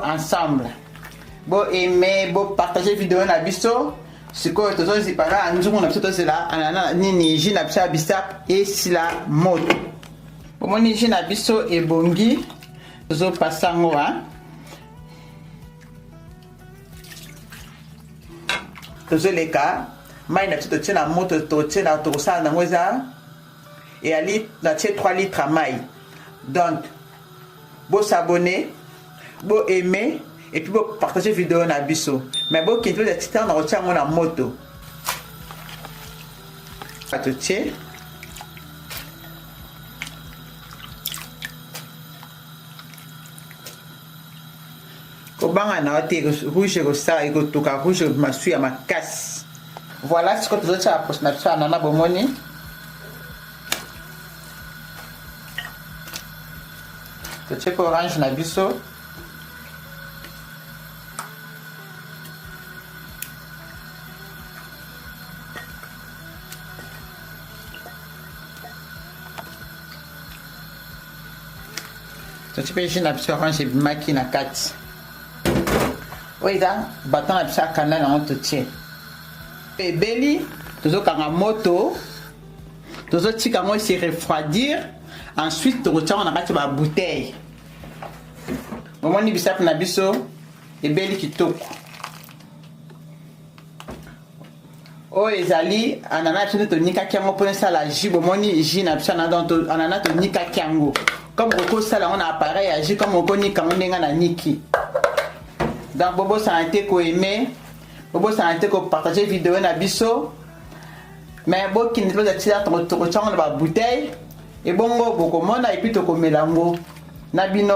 Ensemble, bo aimer, bo partager video na biso. Sikoyo tozozipa kaka nzungu na biso, tozela anana nini, jus na biso ya bisap esila moto. Bomoni, jus na biso ebongi, tozopasa yango a tozoleka mai na biso totie na moto, totie na tokosala nango eza eyali natie 3 litre ya mai. Donc bos'abonner, bo aimer et puis bo partager vidéo na biso. Mais bokende mpe ti ntango na kotia yango na moto, totie kobanga na yo te, rouge ekosala, ekotoka rouge masu ya makasi. Voilà, sikoyo tozotia baposo na biso ya nana. Bomoni, totie mpe orange na biso. Totie mpe jus na biso orange ebimaki na kati. Oyo eza baton na biso ya cannelle, yango totie. Ebeli, tozokanga moto, tozotika yango se refroidir, ensuite tokotia yango na kati ya babouteille. Omoni, bisapi na biso ebeli kitoko. Oyo ezali anana biso nde tonikaki yango mpona esala jus. Bomoni jus na biso, donc anana tonikaki yango. Comme okosala yango na appareil ya jus, comme okonika yango ndenge na niki. Donc bobosana te koaimer, bobosana te kopartager video na biso. Mais bokende mpe tia, tokotia yango na babouteille, ebongo bokomona, et puis tokomela yango na bino.